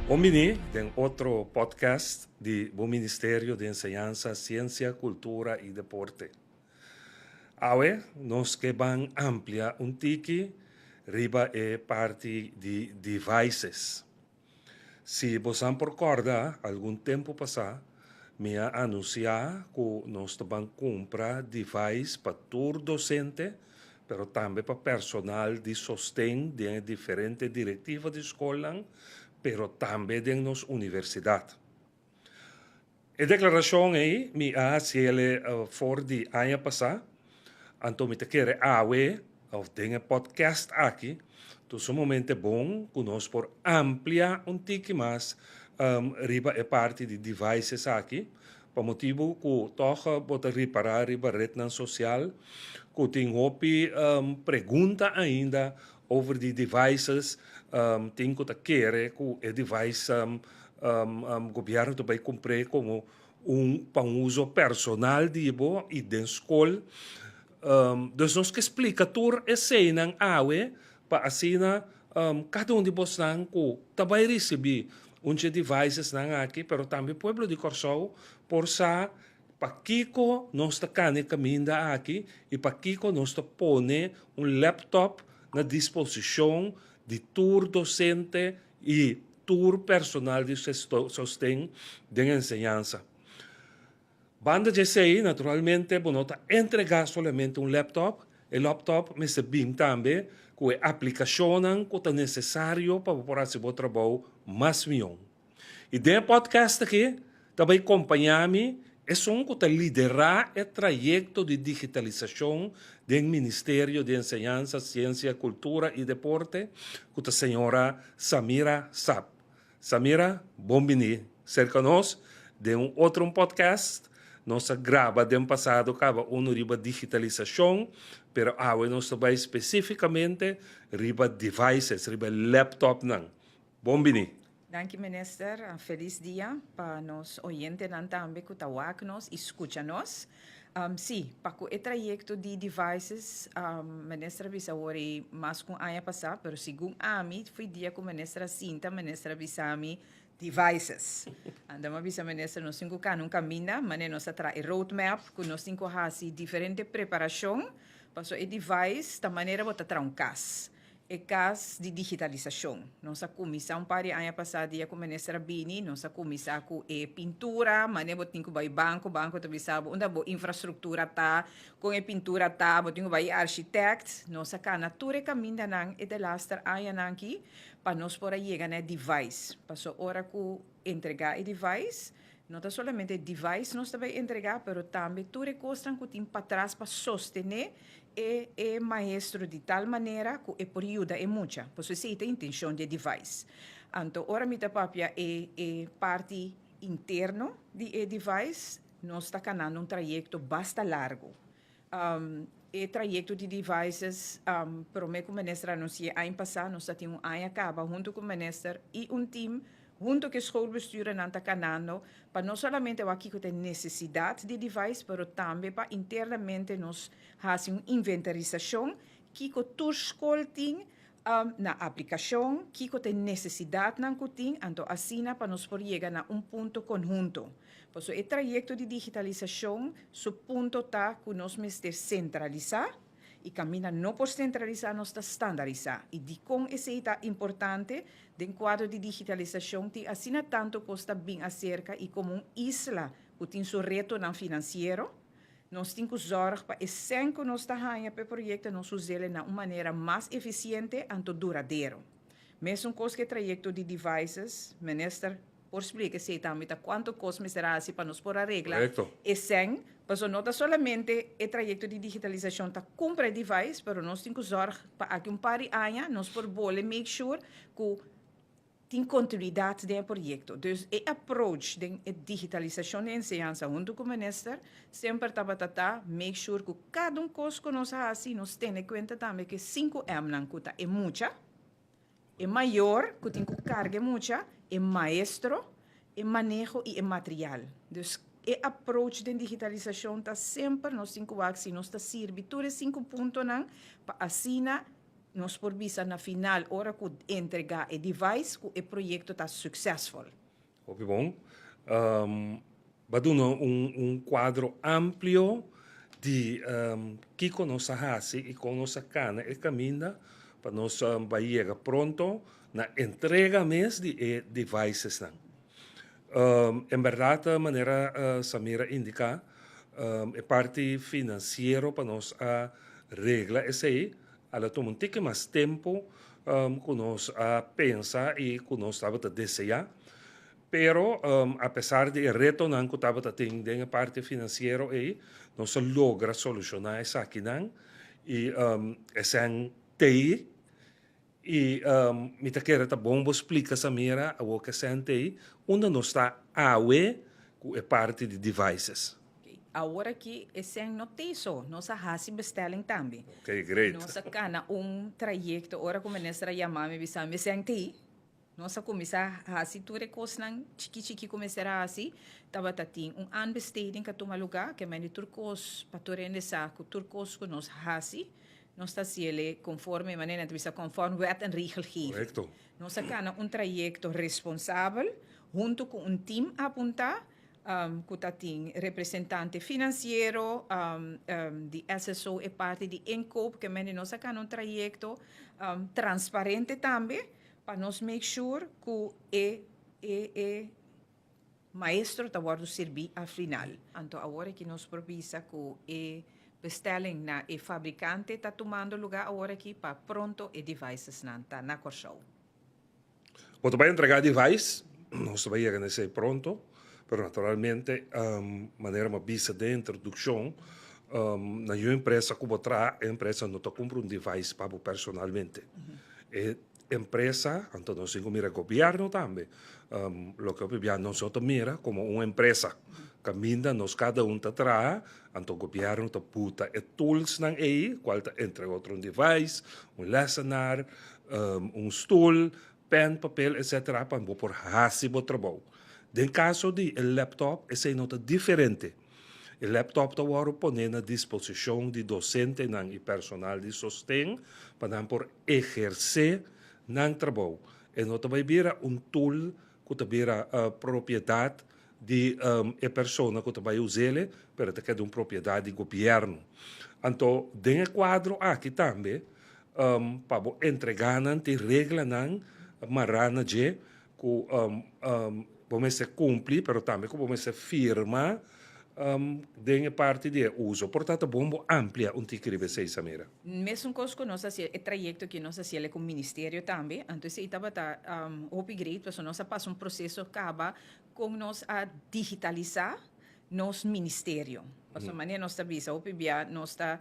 Bon bini den otro podcast di bo Ministerio di Enseñansa, Siensia, Kultura i Deporte. Awe nos ke ban amplia un tiki riba e parti di devices. Si bosan por kòrda, algun tempu pasá mi a anunsiá ku nos ta ban kumpra device pa tur dosente, pero tambe pa personal di sosten den e diferente direktiva di skolnan, pero tambe den nos universidat. E deklarashon ei mi a hasiele for di aña pasá, anto mi ta kere awe òf den e podcast aki ta sumamente bon ku nos por amplia un tiki mas riba e parti di devices aki, pa motibu ku tòg bo ta ripará riba retnan sosial ku tin hopi pregunta ainda over di devices, tin ku ta kere ku e device Gobierno ta bay cumpr'e como un pa un uso personal di bo y den scol. Dus nos ke splica tur eseynan awe pa asina cada un di bosnan cu ta bay ricibi un dje devicesnan aki pero tambe pueblo di Corsou por sa pakico nos ta cana e caminda aki y pakico nos ta pone un laptop na disposicion di tur docente y tur personal di sosten den enseñansa. Banda dje esei, naturalmente bo no ta entregá solamente un laptop, e laptop mester bin tambe ku e aplikashonnan ku ta nesesario pa bo por hasi bo trabou mas mihó. I den e podcast aki ta bai kompañá mi esun ku ta liderá e trayekto di digitalisashon den Ministerio di Enseñansa, Siensia, Kultura i Deporte, ku ta señora Samira Sap. Samira, bon bini serka nos den un otro un podcast. Nos a graba den pasado kaba unu riba digitalisashon, pero awe nos ta bai spesífikamente riba devices, riba e laptopnan. Bon bini. Danki Minister, felis dia pa nos oyentenan tambe ku ta wak nos i skucha nos. Sí, pa ku e trayekto di devices, Minister a bisa awor ei mas ku un aña pasá, pero segun ami foi dia ku Minister a sinta, Minister a bisa mi devices. Anto mi a bisa Minister nos tin ku kana un kaminda, manera nos a traha e roadmap ku nos tin ku hasi diferente preparashon, pasobra e device ta manera bo ta traha un kas. E kas di digitalisashon. Nos a kuminsá un par di aña pasá dia ku minister a bini, nos a kuminsá ku e pintura, manera bo tin ku bai banko, banko ta bisa bo unda bo infrastruktura ta, kon e pintura ta, bo tin ku bai e architect. Nos a kana tur e kamindanan e delaster añanan aki pa nos por a yega na e device. Pasobra ora ku entregá e device, no ta solamente e device nos ta bai entregá, pero tambe tur e kosnan ku tin patras pa sostené e e maestro di tal manera ku e por yuda e mucha. Pasobra esei ta e intenshon di e device. Anto ora mi ta papia e e parti interno di e device, nos ta kanando un trayekto basta largu. E trayekto di devices, promé ku minister anunsi'é aña pasá, nos ta tin un aña kaba huntu ku minister i un team huntu ku e schoolbesturennan ta kanando pa no solamente wak kiko ta e nesesidat di device, pero tambe pa internamente nos hasi un inventarisashon kiko tur skol tin na aplikashon, kiko ta e nesesidatnan ku tin, anto asina pa nos por yega na un punto konhunto. Pasobra e trayekto di digitalisashon su punto ta ku nos mester sentralisá i kaminda no por sentralisá nos ta standarisá. I dikon esei ta importante? Den kuadro di digitalisashon tin asina tantu kos ta bin aserka i komo un isla ku tin su retonan finansiero, nos tin ku zòrg pa e sèn ku nos ta haña pa e proyekto nos us'el na un manera mas efisiente anto duradero. Mesun kos ku e trayekto di devices, Minister por splika esei tambe ta kuantu kos mester a hasi pa nos por a regla e sèn, pasobra no ta solamente e trayekto di digitalisashon ta kumpra e device, pero nos tin ku zòrg pa aki un par di aña nos por bole make sure ku tin kontinuidat den e proyekto. Dus e approach den e digitalisashon di enseñansa huntu ku minister semper tabata ta make sure ku kada un kos ku nos hasi nos tene kuenta tambe ku e sinku Mnan ku ta e mucha, e mayor ku tin ku karga e mucha, e maestro, e maneho i e material. Dus e approach den digitalisashon ta semper nos tin ku wak si nos ta sirbi tur e sinku puntonan pa asina. nos por bisa na final, ora ku entregá e device, ku e proyekto ta successful. Hopi bon. Bo a duna un kuadro amplio di kiko nos a hasi i kon nos a kana e kaminda pa nos bai yega pronto na entrega mes di e devicesnan. En bèrdat, manera Samira indiká, e parti finansiero pa nos a regla esei a la tuma un tiki mas tempu ku nos a pensa i ku nos tabata deseá. Pero apesar di e retonan ku tabata tin den e parti finansiero ei, nos a logra solushoná esakinan i esei t'ei. I mi ta kere ta bon bo splika, Samira, awor ku esei t'ei, unda nos ta awe ku e parti di devices. Awor aki esei no t'ei so, nos a hasi bestelling tambe. Ok, great. Nos a kana un trayekto, ora ku minister a yama mi bisa mi esei t'ei. Nos a kuminsá hasi tur e kosnan chiki chiki ku mester a hasi. Tabata tin un aanbesteding ku a tuma lugá, ke mende tur kos pa tur hende sa ku tur kos ku nos hasi, nos ta hasiel konforme, manera nan ta bisa, konform wet en regelgeving. Korekto. Nos a kana un trayekto responsabel huntu ku un tim apuntá ku ta tin representante finansiero di SSO, e parti di inkoop, ke mende nos a kana un trayekto transparente tambe. Pa nos make sure ku e e e maestro ta wòrdu sirbí al final. Anto awor aki nos por bisa ku e bestelling na e fabrikante ta tumando lugá awor aki pa pronto e devicesnan ta na Kòrsou. Bo ta bai entregá device, nos ta bai yega na esei pronto, pero naturalmente manera mi a bisa den introdukshon, na yu empresa ku bo traha, e empresa no ta kumpra un device pa bo personalmente. E empresa, anto nos tin ku mira gobièrnu tambe, loke hopi bia nos no ta mira komo un empresa. Kaminda nos kada un ta traha, anto gobièrnu ta buta e toolsnan ei, kual ta entre otro un device, un lèsenar, un stul, pèn, papel, etsetera, pa bo por hasi bo trabou. Den kaso di e lèptòp esei no ta diferente. E laptop ta wòrdu poné na disposishon di dosentenan i personal di sosten pa nan por ehersé nan trabou. E no ta bai bira un tool ku ta bira propiedat di e persona ku ta bai us'el, pero e ta keda un propiedat di gobièrnu. Anto den e kuadro aki tambe pa bo entregá nan tin reglanan mará na dje ku bo mester kumpli pero tambe ku bo mester firma den e parti di e uso. Por ta ta bon bo amplia un tiki riba esei, Samira. Mesun kos ku nos hasiel, e trayekto ki nos hasiel ku ministerio tambe, anto esei tabata hopi great pasobra nos a pasa un proseso kaba kon nos a digitalisá nos ministerio. Pasobra manera nos ta bisa hopi bia nos ta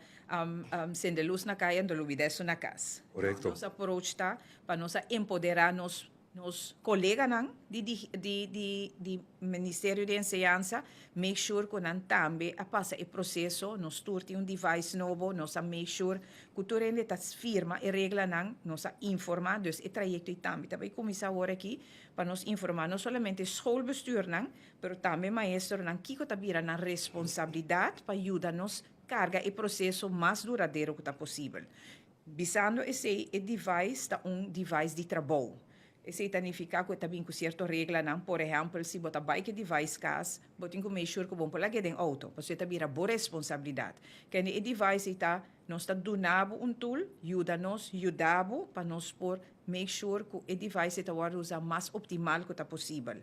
sende lus na kaya anto lubida esun na kas. Korekto. Nos approach ta pa nos a empoderá nos Nos coleganan di di di di Ministerio di Enseñansa make sure cu nan tambe a pasa e proceso, nos tur tin un device nobo, nos a make sure cu tur hende ta firma e reglanan, nos a informa, dus e trayecto ei tambe ta bay cuminsa awor aki pa nos informa no solamente schoolbestuurnan, pero tambe maestronan kico ta bira nan responsabilidad pa yuda nos carga e proceso mas duradero cu ta posibel. Bisando esei, e device ta un device di trabou. Esei ta nifiká ku e ta bin ku sierto reglanan. Por ehèmpel, si bo ta bai ku e device kas, bo tin ku make sure ku bo no por lag'é den outo, pasobra e ta bira bo responsabilidat. Kende e device ei ta, nos ta duna bo un tool, yuda nos yuda bo pa nos por make sure ku e device ei ta wòrdu usá mas optimal ku ta posibel.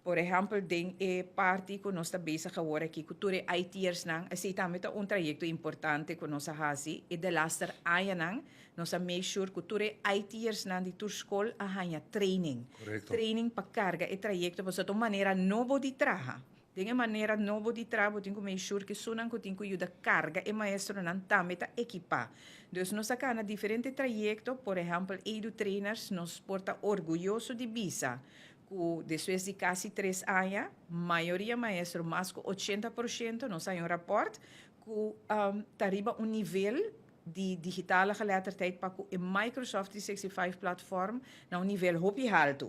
Por ehèmpel den e parti ku nos ta bezig awor aki ku tur e IT'ersnan, esei tambe ta un trayekto importante ku nos a hasi. E delaster añanan nos a make sure ku tur e IT'ersnan di tur skol a haña training. Korekto. Training pa karga e trayekto pasobra ta un manera nobo di traha. Den e manera nobo di traha bo tin ku make sure ku esunnan ku tin ku yuda karga e maestronan tambe ta ekipá. Dus nos a kana diferente trayekto, por ehèmpel Edu-trainers nos por ta orguyoso di bisa ku despues di kasi tres aña, mayoria maestro, mas ku 80%, nos haña un rapòrt ku ta riba un nivel di digitale geletterdheid pa ku e Microsoft 365 platform na un nivel hopi haltu.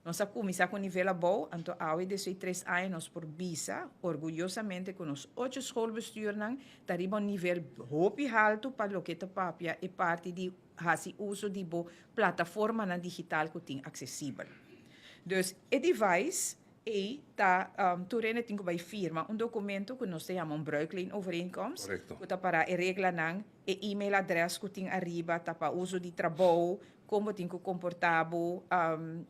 Nos a kuminsá ku nivel abou, anto awe desei 3 aña nos por bisa orguyosamente ku nos ocho schoolbestuurnan ta riba un nivel hopi haltu pa loke ta papia e parti di hasi uso di bo plataformanan digital ku tin aksesibel. Dus e device ei ta tur hende tin ku bai firma un dokumento ku nos ta yama un bruikleenovereenkomst, ku ta para e reglanan, e e-mail adres ku tin ariba ta pa uso di trabou, kon bo tin ku komportá bo,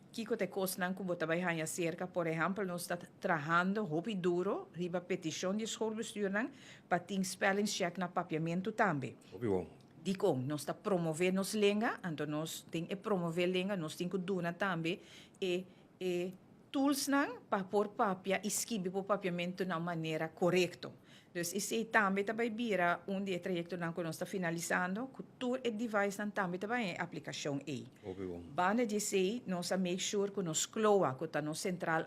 kiko ta e kosnan ku bo ta bai haña serka. Por ehèmpel, nos ta trahando hopi duro riba petishon di schoolbestuurnan pa tin spellingscheck na papiamentu tambe. Hopi bon. Dikon? Nos ta promové nos lenga, anto nos den e promové lenga nos tin ku duna tambe e toolsnan pa por papia i skibi bo papiamentu na un manera korekto. Dus esei tambe ta bai bira un di e trayektonan ku nos ta finalisando, ku tur e devicenan tambe ta bai e aplikashon ei. Hopi bon. Banda di esei, nos a make sure ku nos CLOA, ku ta nos Centraal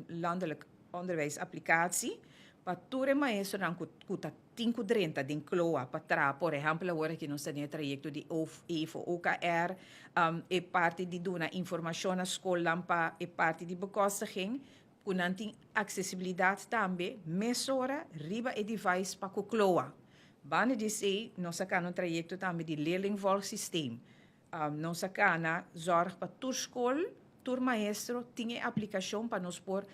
Landelijk Onderwijs Applicatie, pa tur e maestronan ku ta tin ku drenta den CLOA pa traha, por ehèmpel, awor aki nos ta den e trayekto di EVO OKR, e parti di duna informashon na skolnan pa e parti di bekostiging, ku nan tin aksesibilidat tambe mesora riba e device pa ku CLOA. Banda di esei, nos a kana un trayekto tambe di leerlingvolgsysteem. Nos a kana zorg pa tur skol, tur maestro tin e aplikashon pa nos por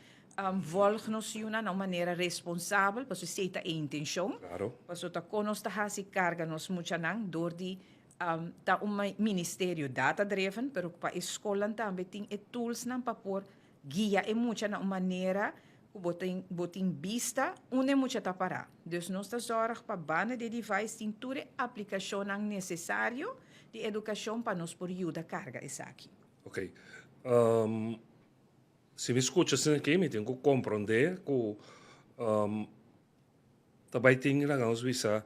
volg nos yunan na un manera responsabel, pasobra esei ta e intenshon. Pasobra ta kon nos ta hasi karga nos muchanan dor di ta un ministerio data driven, pero pa e skolnan tambe tin e toolsnan pa por guia e mucha na un manera ku bo tin bista unda e mucha ta pará. Dus nos ta zorg pa banda di device tin tur e aplikashonnan nesesario di edukashon pa nos por yuda karga esaki. Ok. Si mi skucha asina aki, mi tin ku komprondé ku ta bai tin, laga nos bisa,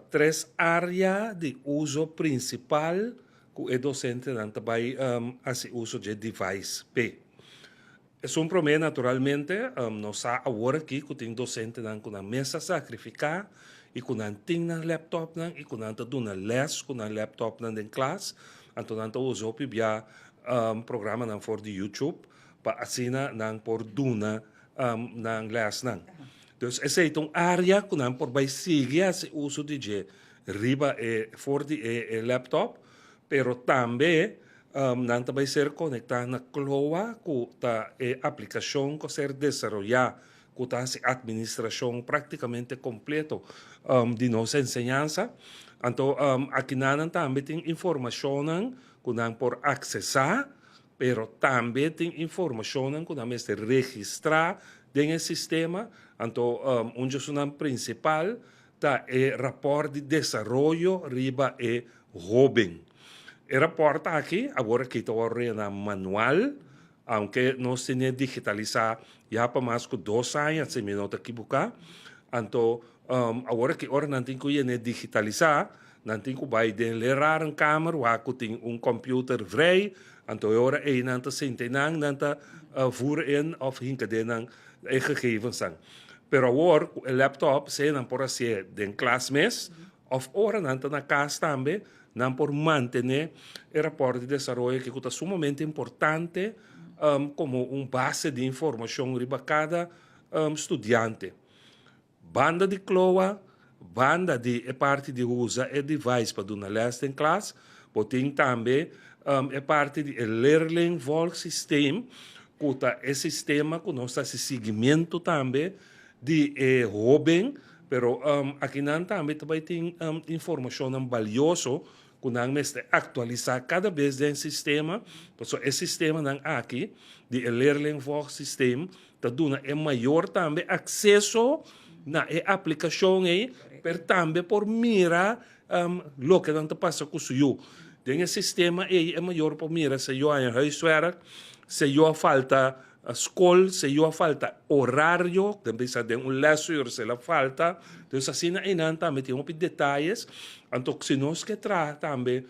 tres área di uso prinsipal ku e dosentenan ta bai hasi uso dje device p'e. Esun promé, naturalmente, nos sa awor aki ku tin dosentenan ku nan mes a sakrifiká i ku nan tin nan laptopnan i ku nan ta duna lès ku nan laptopnan den klas, anto nan ta usa hopi bia programanan for di YouTube pa asina nan por duna nan lèsnan. Dus esei ta un área ku nan por bai sigui hasi uso di dje riba e for di e laptop, pero tambe nan ta bai ser konektá na CLOA, ku ta e aplikashon ku a ser desaroyá ku ta hasi atministrashon práktikamente kompleto di nos enseñansa. Anto akinanan tambe tin informashonnan ku nan por aksesá, pero tambe tin informashonnan ku nan mester registrá den e sistema. Anto un di esunnan prinsipal ta e rapòrt di desaroyo riba e hóben. E rapòrt aki awor aki ta wòrdu rena manual, aunke nos tene digitalisá ya pa mas ku 2 aña, si mi no ta ekiboká. Anto awor aki ora nan tin ku yene digitalisá, nan tin ku bai den lerarenkamer wak ku tin un computer vrij, anto e ora ei nan ta sinta einan, nan ta voer in òf hinka den nan e gegevensnan. Pero awor ku e laptop sea nan por hasié den klas mes òf ora nan ta na kas tambe, nan por mantené e rapòrt di desaroyo aki ku ta sumamente importante komo un base di informashon riba kada studiante. Banda di CLOA, banda di e parti di usa e device pa duna lès den klas, bo tin tambe e parti di e leerlingvolgsysteem, ku ta e sistema ku nos ta hasi siguimentu tambe di e hóben, pero akinan tambe ta bai tin informashonnan balioso ku nan mester aktualisá kada bes den sistema, pasobra e sistemanan aki di e leerlingvolgsysteem ta duna e mayor tambe akseso na e aplikashon ei, pero tambe por mira loke nan ta pasa ku su yu. Den e sistema ei e mayor por mira si e yu a haña huiswerk, si e yu a falta skol, si e yu a falta orario, den bisa den un lèsuur si el a falta. Dus asina einan tambe tin hopi detayes. Anto si nos ke traha tambe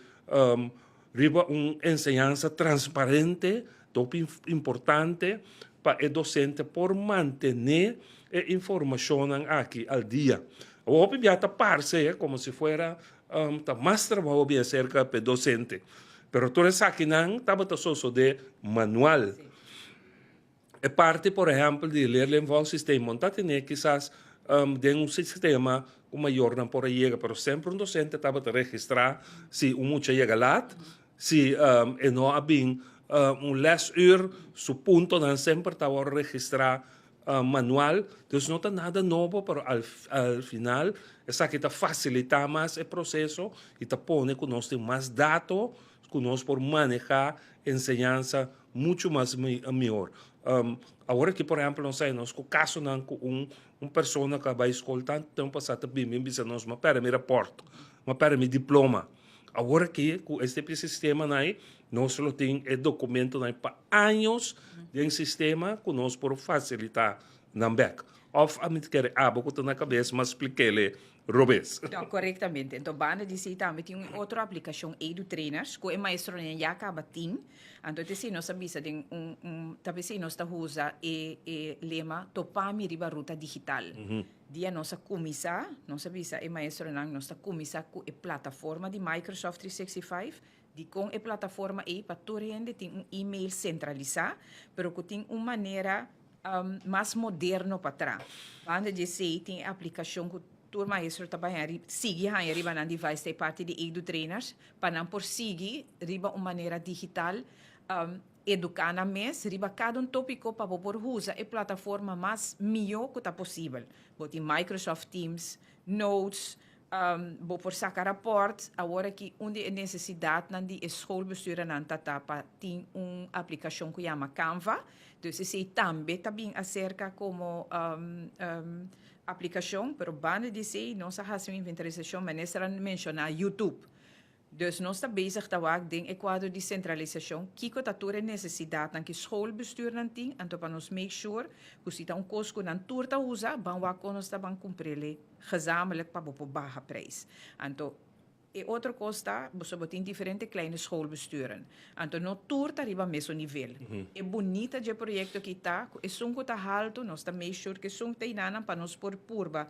riba un enseñansa transparente, ta hopi importante pa e docente por mantené e informashonnan aki al dia. Awor hopi bia ta parse komo si fuera ta mas trabou bien serka pa e docente, pero tur esakinan tabata sosodé manual. E parti por ehèmpel di leerlingvolgsysteem bo no ta tene kisas den un sistema ku mayornan por a yega, pero semper un dosente tabata registrá si un mucha yega lat, si e no a bin un lèsuur, su puntonan semper ta wòrdu registrá manual. Dus no ta nada nobo, pero al final esaki ta fasilitá mas e proseso i ta pone ku nos tin mas dato ku nos por manehá enseñansa muchu mas mihor. Awor aki por ehempel nos sa nos ku kasonan ku un un persona ku a bai skol tantu tempu pasá ta bin bin bisa nos, m'a pèrdè mi rapòrt, m'a pèrdè mi diploma. Awor aki ku este sistemanan ei nos lo tin e dokumentonan ei pa años den sistema ku nos por fasilitá nan bèk. Òf ami ta kere abo ku ta na kabes m'a splik'é robes. No, korektamente. Enton banda di esei tambe tin un otro aplikashon EduTrainers ku e maestronan ya kaba tin. Anto te esei nos a bisa den un un ta p'esei nos ta usa e e lema topa mi riba ruta digital. Dia nos a kuminsá, nos a bisa e maestronan nos ta kuminsá ku e plataforma di Microsoft 365. Dikon e plataforma ei? Pa tur hende tin un email sentralisá, pero ku tin un manera mas moderno pa tra. Banda di esei tin e aplikashon ku tur maestro ta bai haña sigui haña riba nan device ta e parti di EduTrainers pa nan por sigui riba un manera digital eduká nan mes riba kada un tópiko pa bo por usa e plataforma mas mihó ku ta posibel. Bo tin Microsoft Teams, Notes, Bo por saca rapport. Awor aki un di e necesidadnan di e schoolbestuurnan ta ta pa tin un aplicacion cu yama Canva. Dus esey tambe ta bin acerca como aplicacion. Pero banda di esey nos a haci un inventarisacion. Minister a menciona YouTube. Dus nos ta bezig ta wak den e kuadro di sentralisashon kiko ta tur e nesesidatnan ku schoolbestuurnan tin, anto pa nos make sure ku si ta un kos ku nan tur ta usa, ban wak kon nos ta ban kumpr'e gezamenlijk pa bo por baha prijs. Anto e otro kos ta, boso bo tin diferente kleine schoolbesturen, anto no tur ta riba mesun nivel. E bunita dje proyekto aki ta ku esun ku ta haltu nos ta make sure ku esun ta einanan pa nos por purba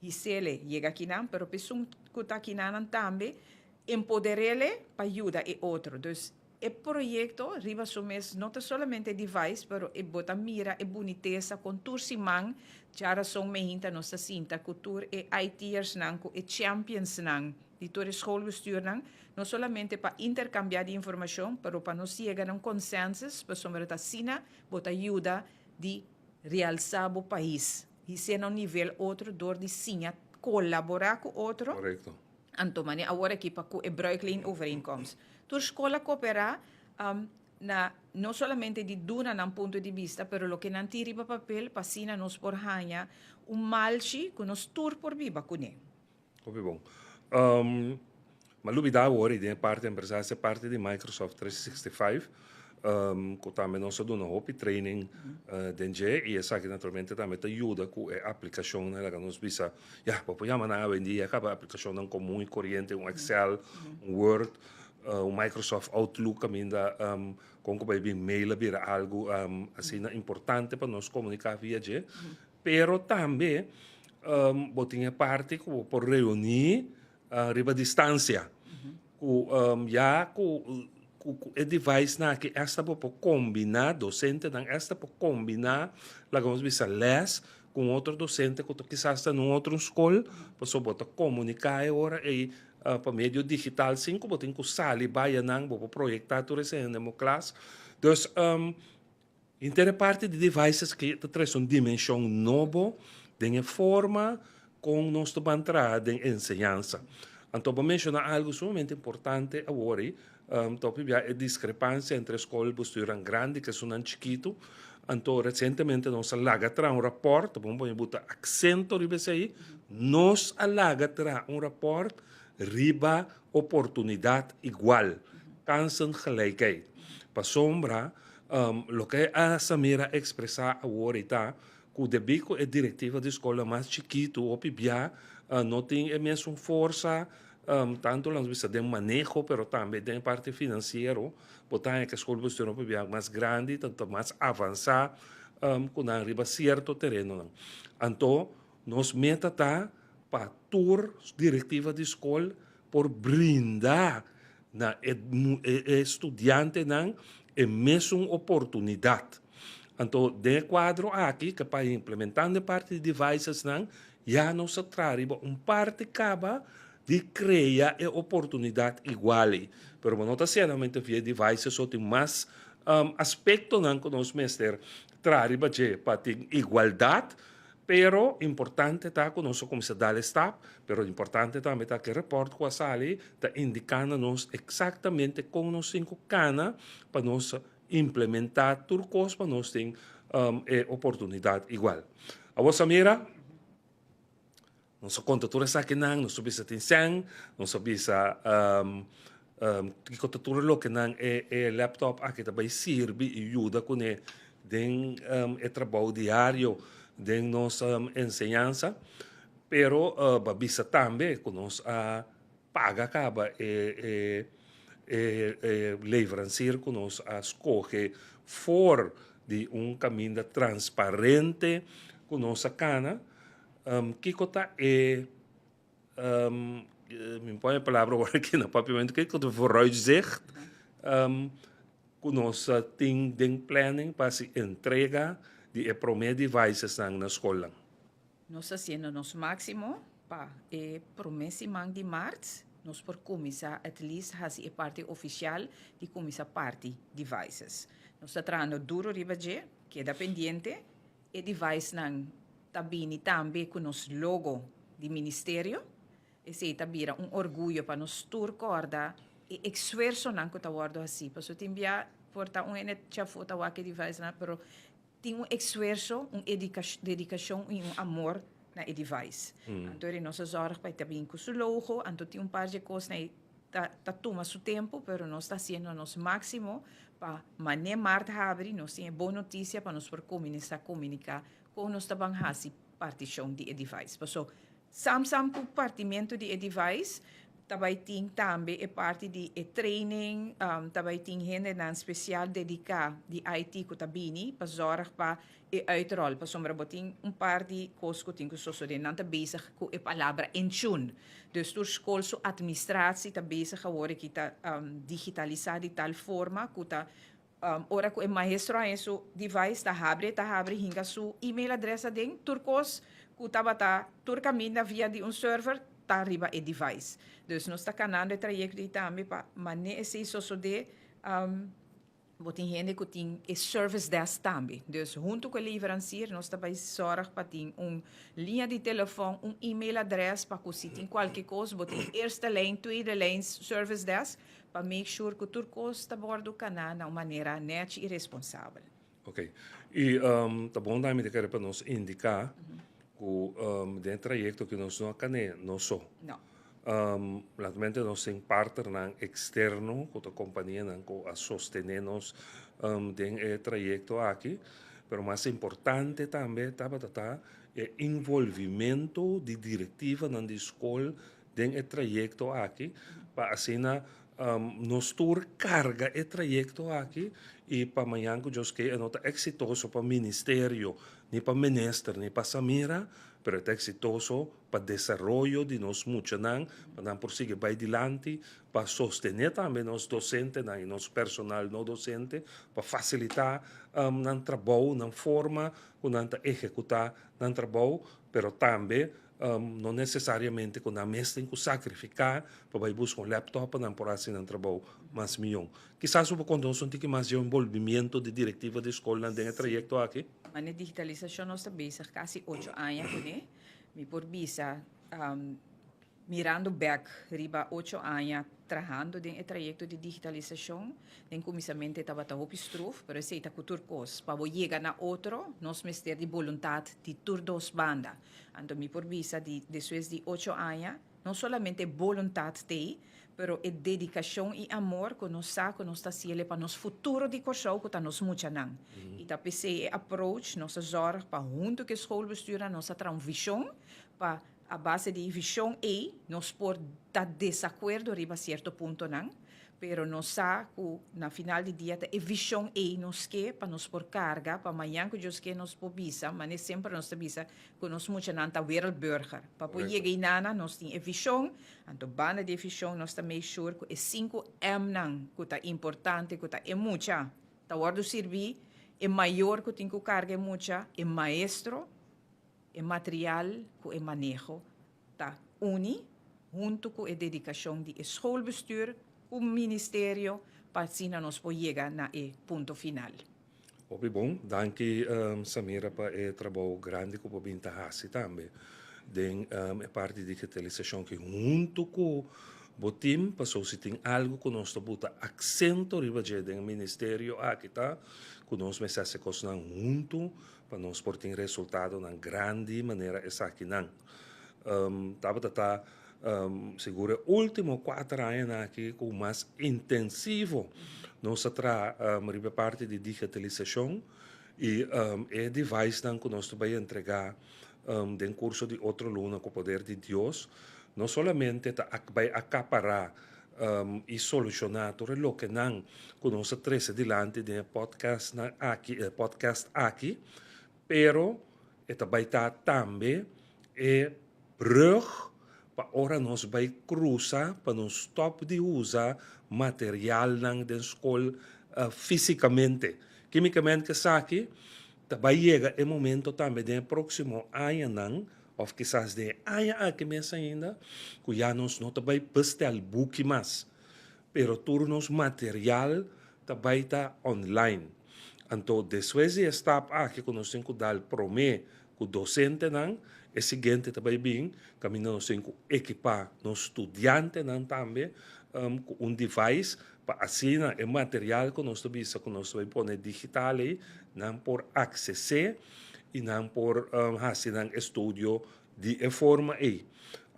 Hisele yega akinan, pero p'esun ku ta akinanan tambe empoder'ele pa yuda e otro. Dus e proyekto riba su mes no ta solamente e device, pero e bo ta mira e bunitesa kon tur siman djarason meinta nos ta sinta ku tur e IT'ersnan, ku e championsnan di tur e schoolbestuurnan, no solamente pa interkambiá di informashon, pero pa nos yega na un consensus, pasobra ta asina bo ta yuda di realsá bo pais. His'é na un nivel otro dor di siña kolaborá ku otro. Korekto. Anto manera awor aki pa ku e bruikleenovereenkomst. Tur skol a koperá na no solamente di duna nan punto di bista pero loke nan tin riba papel pa asina nos por haña un malchi ku nos tur por biba kuné. Hopi bon. M'a lubida awor i den e parti empresarial e parti di Microsoft 365 ku tambe nos a duna hopi training den dje i esaki naturalmente tambe ta yuda ku e aplikashonnan laga nos bisa ya bo por yama nan awendia kaba aplikashonnan komun i koriente un Excel, un Word, un Microsoft Outlook kaminda kon ku bai bin mail a bira algu asina importante pa nos komuniká via dje. Pero tambe bo tin e parti ku bo por reuní riba distansia. Ku ya ku e devicenan aki esta bo por kombiná, dosentenan esta por kombiná laga nos bisa lès ku un otro dosente ku ta kisas ta na un otro skol, pasobra bo ta komuniká e ora ei pa medio digital sin ku bo tin ku sali bai anan, bo por proyektá tur esei den bo klas. Dus Henter e parti di devices aki ta trese un dimenshon nobo den e forma kon nos ta ban traha den enseñansa. Anto bo menshoná algu sumamente importante awor ei, ta hopi bia e diskrepansia entre skol bestuurnan grandi ku esunnan chikitu. Anto resientemente nos a laga traha un rapòrt, ta bon bo buta aksento riba esei, nos a laga traha un rapòrt riba oportunidat igual, kansengelijkheid. Pasobra Loke a Samira ekspresá awor ei ta ku debí ku e direktiva di skolnan mas chikitu hopi bia no tin e mesun forsa tantu lanos bisa den maneho pero tambe den e parti finansiero bo ta haña ku e skol bestuur hopi bia mas grandi ta mas avansá ku nan riba sierto terenonan. Anto nos meta ta pa tur direktiva di skol por brinda na e e studiantenan e mesun oportunidat. Anto den e kuadro aki ke pa implementando e parti di devicesnan ya nos a traha riba un parti kaba di krea e oportunidat igual ei. Pero bo no ta sienamente via e devices so tin mas aspektonan ku nos mester traha riba dje pa tin igualdat. Pero importante ta ku nos a kuminsá dal e stap, pero importante tambe ta ku e report ku a sali ta indiká na nos eksaktamente kon nos tin ku kana pa nos implementá tur kos pa nos tin e oportunidat igual. Awor Samira, nos a konta tur esakinan, nos a bisa tin sèn, nos a bisa kiko ta tur loke nan e laptop aki ta bai sirbi i yuda kuné den e trabou diario den nos enseñansa. Pero bo a bisa tambe ku nos a paga kaba e leverancier ku nos a skohe for di un kaminda transparente ku nos a kana. Kiko ta e, mi pon e palabra awor aki na papiamentu, kiko ta vooruitzicht ku nos tin den planning pa hasi entrega di e promé devicesnan na skolnan? Nos ta hasiendo nos máksimo pa e promé siman di mart nos por kuminsá at least hasi e parti ofisial di kuminsá parti devices. Nos ta trahando duro riba dje, keda pendiente. E devicenan ta bini tambe ku nos logo di ministerio. Esei ta bira un orguyo pa nos tur kòrda e esfuersonan ku ta wòrdu hasí. Pasobra tin bia por ta un hende chafó ta wak e devicenan, pero tin un esfuerso, un dedikashon i un amor na e device. Anto eri nos a zòrg pa e ta bin ku su logo, anto tin un par dje kosnan ei ta ta tuma su tempu, pero nos ta hasiendo nos máksimo pa manera mart habri nos tin e bon notisia pa nos por kuminsá komuniká kon nos ta ban hasi partishon di e device. Paso sam sam ku partimentu di e device ta bai tin tambe e parti di e training, ta bai tin hendenan spesial dediká di IT ku ta bini pa zòrg pa e uitrol, pasobra bo tin un par di kos ku tin ku sosodé. Nan ta bezig ku e palabra Intune. Dus tur skol su administratie ta bezig awor aki ta digitalisá di tal forma ku ta Ora ku e maestro haña su device ta habri e ta habri hinka su email adres aden tur kos ku tabata tur kaminda via di un server ta riba e device. Dus nos ta kanando e trayekto ei tambe pa manera esei sosodé bo tin hende ku tin e service desk tambe. Dus huntu ku e leveransier nos ta bai sòrg pa tin un liña di telefòn, un email adres pa ku si tin kualke kos bo tin eerste lijn, tweede lijn service desk Pa make sure ku tur kos ta wòrdu kaná na un manera nèchi i responsabel. Ok. I ta bon tambe ta kere pa nos indiká ku den e trayekto ku nos no a kané nos so. No. Naturalmente nos tin partnernan eksterno ku ta kompanianan ku a sostené nos den e trayekto aki. Pero mas importante tambe tabata ta e involvimento di direktivanan di skol den e trayekto aki pa asina nos tur karga e trayekto aki i pa mañan ku Dios ke e no ta eksitoso pa ministerio ni pa minister ni pa Samira pero e ta eksitoso pa desaroyo di nos muchanan pa nan por sigui bai dilanti pa sostené tambe nos dosentenan i nos personal no dosente pa fasilitá nan trabou nan forma ku nan ta ehekutá nan trabou pero tambe No nesesariamente ku nan mes tin ku sakrifiká pa bai buska un laptop pa nan por hasi nan trabou mas mihó. Kisas bo por konta nos un tiki mas di e enbolbimiento di direktiva di skolnan den e trayekto aki? Manera digitalisashon nos ta bezig kasi ocho aña kuné. Mi por bisa Mirando bek riba ocho aña trahando den e trayekto di digitalisashon, den kuminsamentu e tabata hopi struf, pero esei ta ku tur kos. Pa bo yega na otro, nos mester di boluntat di tur dos banda. Anto mi por bisa di despues di ocho aña, no solamente e boluntat t'ei, pero e dedikashon i amor ku nos sa ku nos ta hasiel pa nos futuro di Kòrsou ku ta nos muchanan. I ta p'esei e approach, nos a zòrg pa huntu ku e schoolbestuurnan nos a traha un vishon pa A base di e vision ei nos por ta desacuerdo riba cierto puntonan, pero nos sa cu na final di dia ta e vision ei nos ke pa nos por carga, pa mañan cu Dios ke nos por bisa, mane semper nos ta bisa cu nos muchanan ta wereldburger. Pa por yega einana nos tin e vision, anto banda di e vision nos ta make sure cu e cinco Mnan cu ta importante cu ta e mucha ta wordo sirbi. E mayor ku tin ku karga e mucha, e maestro, e material ku e maneho ta uni huntu ku e dedikashon di e schoolbestuur ku ministerio pa asina nos por yega na e punto final. Hopi bon. Danki Samira pa e trabou grandi ku bo bin ta hasi tambe den e parti di digitalisashon ki huntu ku bo tim, paso si tin algu ku nos ta buta aksento riba dje den e ministerio aki ta ku nos mester hasi kosnan huntu pa nos por tin resultadonan grandi manera esakinan. Tabata ta sigur e ultimo kuater añanan aki ku mas intensivo nos a traha riba e parti di digitalisashon i e devicenan ku nos ta bai entregá den kurso di otro luna ku poder di Dios no solamente ta bai akapará i solushoná tur e lokenan ku nos a trese dilanti den e podcastnan aki, e podcast aki, pero e ta bai ta tambe e brug pa ora nos bai krusa pa nos stòp di usa materialnan den skol físikamente. Kímikamente esaki ta bai yega e momento tambe den e próksimo añanan òf kisas den e aña aki mes ainda ku ya nos no ta bai bestel buki mas, pero tur nos material ta bai ta online. Anto despues di e stap aki ku nos tin ku dal promé ku dosentenan, e siguiente ta bai bin kaminda nos tin ku ekipá nos studiantenan tambe ku un device pa asina e material ku nos ta bisa ku nos ta bai pone digital ei nan por akses'é i nan por hasi nan estudio di e forma ei.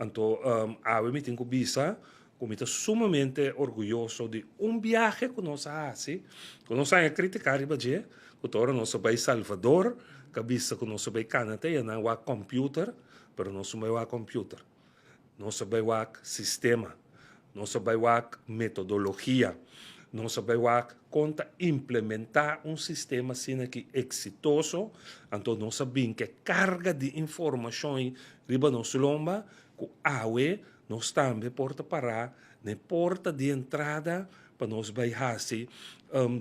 Anto awe mi tin ku bisa ku mi ta sumamente orguyoso di un biahe ku nos a hasi, ku nos a haña kritiká riba dje, ku ta ora nos a bai Salvador, ku a bisa ku nos a bai kana te nan wak kòmpiuter, pero nos no bai wak kòmpiuter. Nos a bai wak sistema, nos a bai wak metodologia, nos a bai wak kon ta implementá un sistema asina ki eksitoso, anto nos a bin ku e karga di informashon riba nos lomba ku awe Nos tambe por ta pará na e porta di entrada pa nos bai hasi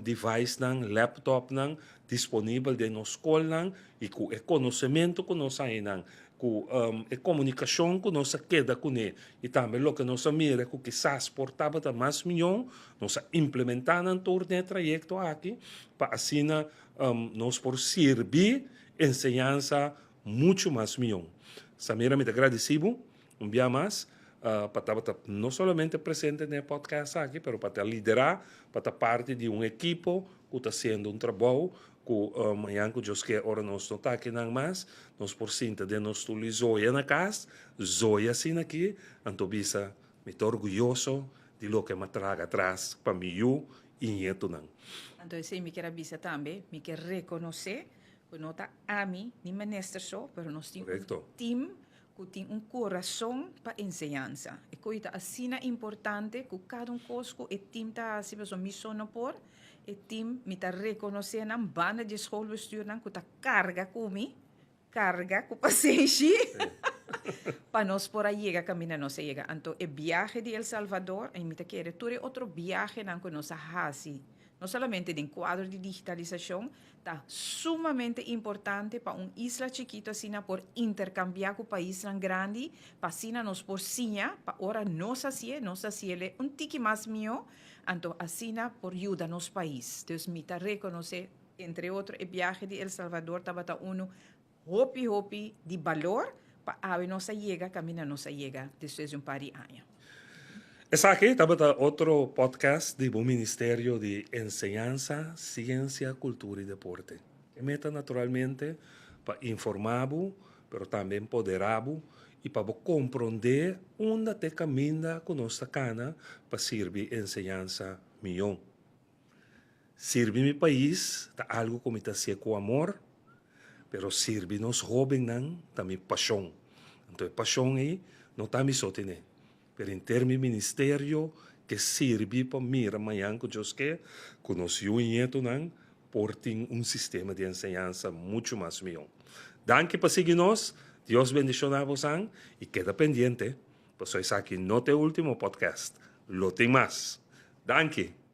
devicenan, laptopnan disponibel den nos skolnan i ku e konosementu ku nos haña nan, ku e komunikashon ku nos a keda kuné i tambe loke nos a mira ku kisas por tabata mas mihó, nos a implementá nan tur den e trayekto aki pa asina nos por sirbi enseñansa muchu mas mihó. Samira mi ta gradisí bo. Un bia mas, pa tabata no solamente presente den e podcast aki, pero pa ta liderá, pa ta parti di un ekipo ku ta hasiendo un trabou ku mañan ku Dios ke ora nos no ta akinan mas, nos por sinta den nos stul i zoya na kas, zoya asina aki, anto bisa, Mi ta orguyoso di loke m'a traga atras pa mi yu i ñetunan. Anto esei mi kier a bisa tambe, mi ke rekonosé ku no ta ami ni minister so, pero nos tin un team ku tin un kurason pa enseñansa. E koe ta asina importante ku kada un kos ku e tim ta hasi, pasobra mi so no por, e tim mi ta rekonosé nan banda di e schoolbestuurnan ku ta karga ku mi, karga ku pasenshi pa nos por a yega kaminda nos a yega. Anto e biahe di El Salvador, i mi ta kere tur e otro biahenan ku nos a hasi, no solamente den kuadro di digitalisashon, ta sumamente importante pa un isla chikito asina por interkambiá ku paisnan grandi, pa asina nos por siña, pa ora nos hasié, nos hasiele un tiki mas mihó, anto asina por yuda nos pais. Dus mi ta rekonosé, entre otro, e biahe di El Salvador tabata unu hopi hopi di balor pa awe nos a yega kaminda nos a yega despues di un par di aña. Esaki tabata otro podcast di bo Ministerio di Enseñansa, Siensia, Kultura i Deporte. E meta naturalmente pa informá bo, pero tambe empoderá bo i pa bo komprondé unda ta e kaminda ku nos ta kana pa sirbi enseñansa mihó. Sirbi mi pais ta algu ku mi ta hasié ku amor, pero sirbi nos hóbennan ta mi pashon. Anto e pashon ei no ta mi so tene, pero henter mi ministerio ke sirbi pa mira mañan ku Dios ke ku nos yu i ñetunan por tin un sistema di enseñansa muchu mas mihó. Danki pa sigui nos, Dios bendishoná bosan i keda pendiente pasobra esaki no ta e último podcast, lo tin mas. Danki!